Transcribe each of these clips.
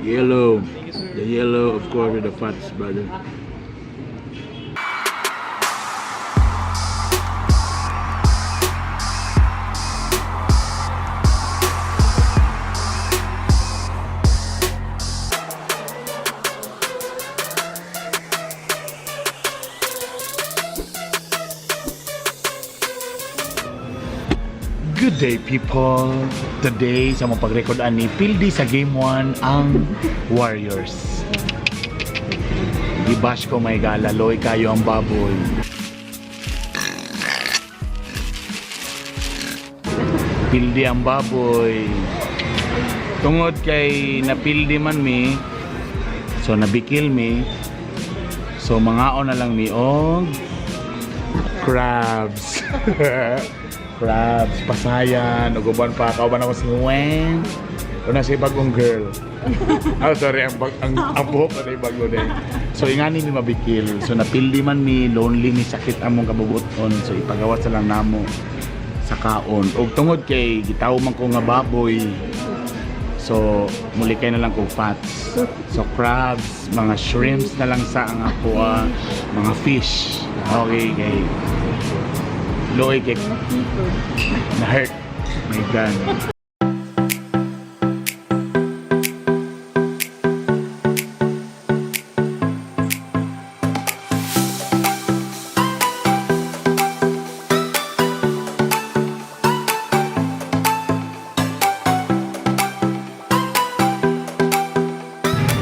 Yellow. The yellow, of course, with the fats, brother. Good day, people! Today, sa mga pag-record ani, pildi sa Game 1 ang Warriors. Gibash ko may gala, loy kayo ang baboy. Pildi ang baboy. Tungod kay napildi man mi, so nabikil mi, so mangaon na lang mi og crabs. Crabs, pasayan, ug uban pa, kauban ako si Wen. Una si bagong girl. Oh, sorry, ang buhok na yung bago din. So, ingani mi mabikil. So, napildi man mi, lonely mi, sakit among kabubuton. So, ipagawa sa lang namo sa kaon. Og tungod kay gitaw man ko nga baboy. So, muli kay na lang ko fats. So, crabs, mga shrimps na lang sa ang ako, mga fish. Okay, kay Loy kay na hurt. My God.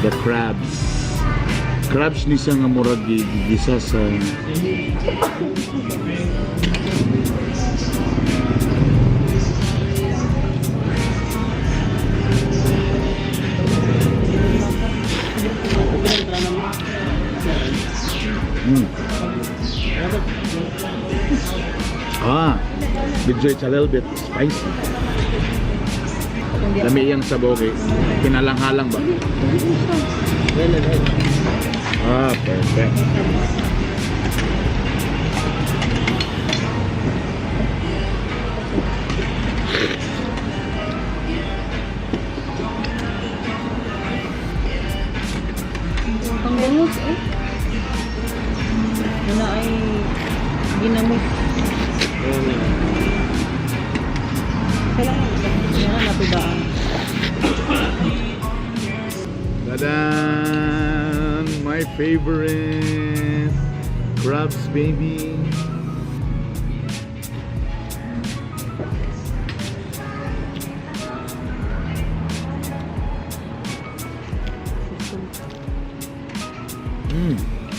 The crabs. Crabs ni siya nga murag gigisa sa. Ah, medyo it's a little bit spicy. Lami iyang sabaw kay kinalang-halang ba? Ah, perfect. Ang bangus eh. Muna ay ginamos. Kailangan kailangan natubaan. Tadan! My favorite! Crabs, baby!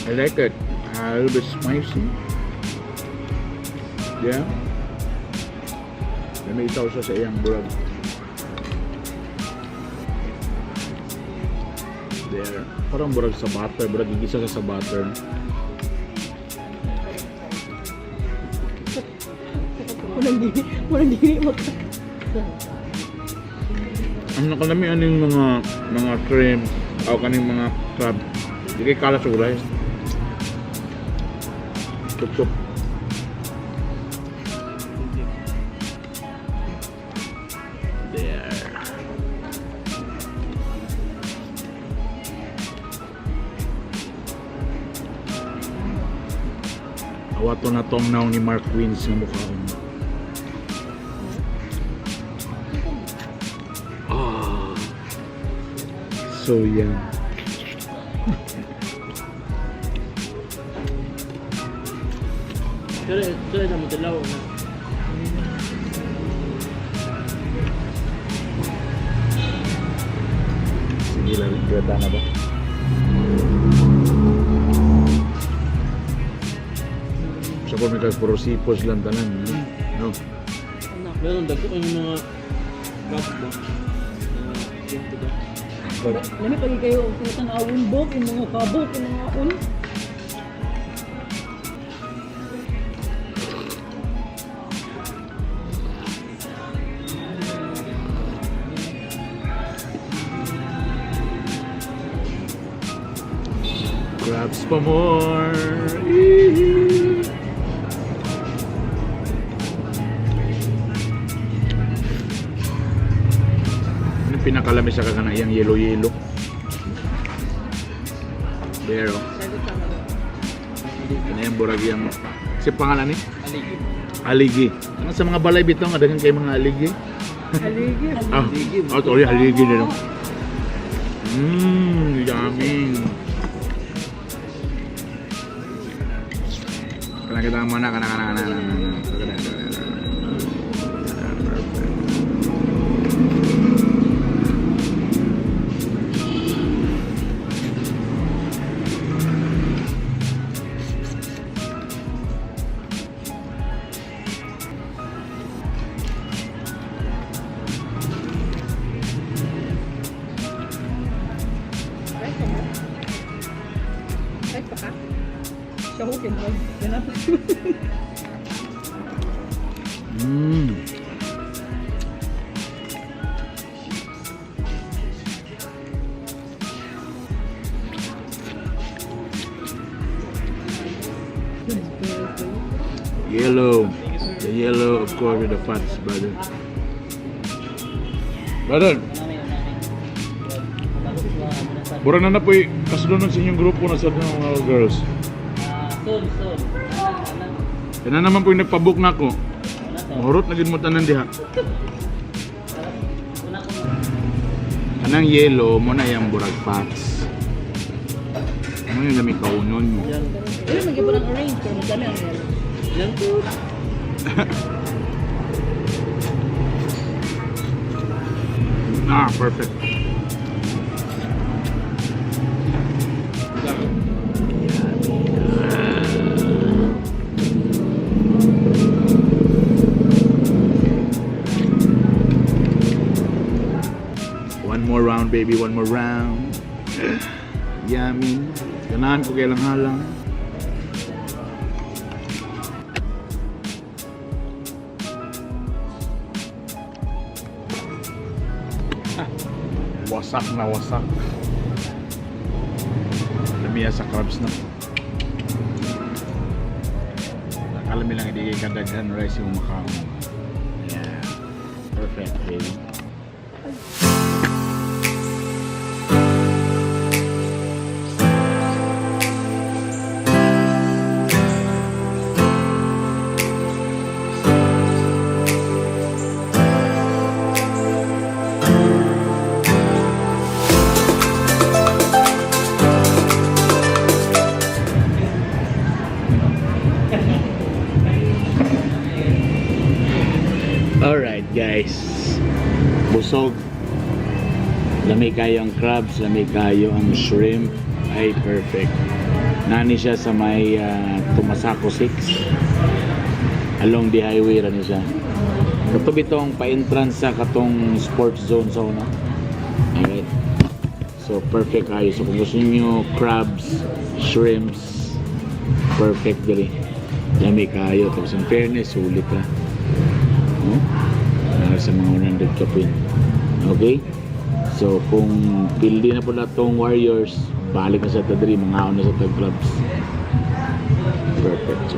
I like it. A little bit spicy. Yeah. Let me itaw siya sa iyang bread. There. Parang burag sa butter. Burag igisa siya sa butter. Walang dili maka. Ang nakalami ano yung mga shrimp o kaning mga crab. Di kay kala sa rice. Tup-tup. There. Awato na tong now ni Mark Wins nga mukhaon. Ah. So yeah. Pero ito na mo dilaw na. Sige lang, grata na ba? Sa ko may kag puro sipos lang tanan. No? Ano? Meron dagko yung mga crab ba? Mga shrimp ba? But, Lami pagi kayo og tinatawon bok, yung mga kabok, yung mga un. Crabs pa more! Eehee! Ano Pinakalami sa kana iyang yellow-yellow. There, oh. Kana yung burag yung si pangalan ni? Aligi. Aligi. Ano sa mga balay bitaw nga daghan kay mga aligi? Haligi. Ah, oh, sorry, haligi din. Yummy. Kana kita mana kana kana kana kana. Kana kana. Perfect. Rice mo? Rice pa ka? Siya ko kinag. Ganap. Yellow. The yellow, of course, with the fats, brother. Brother, Bura na na po kasunod sa inyong grupo na sa mga girls. Soon, soon. Yan na naman po yung nagpabook na ako. Mahurot na gid mo tanan diha. Kanang yellow mo na yung burag fats. Ano yung lami kaunon mo? Pero mag-iba ng orange pero madami ang yellow. Yan po. Ah, perfect. One more round, baby. One more round. Yummy. Ganahan ko kailang halang. Wasak na wasak. Lamiya sa crabs na. Alam lang hindi kay kadaghan rice yung makaon. Yeah. Perfect, baby. Alright guys. Busog. Lami kayo ang crabs, lami kayo ang shrimp. Ay perfect. Nani siya sa may Tumasaco 6. Along the highway ra ni siya. Kato bitong pa-entrance sa katong sports zone sa una. Alright. So perfect kayo. So kung gusto niyo crabs, shrimps, perfect diri. Lami kayo. Tapos in fairness, sulit ra. No? Para sa mga 100 kapin. Okay? So, kung pili na po na tong Warriors, balik na sa tadri, mga na sa tag clubs. Perfect.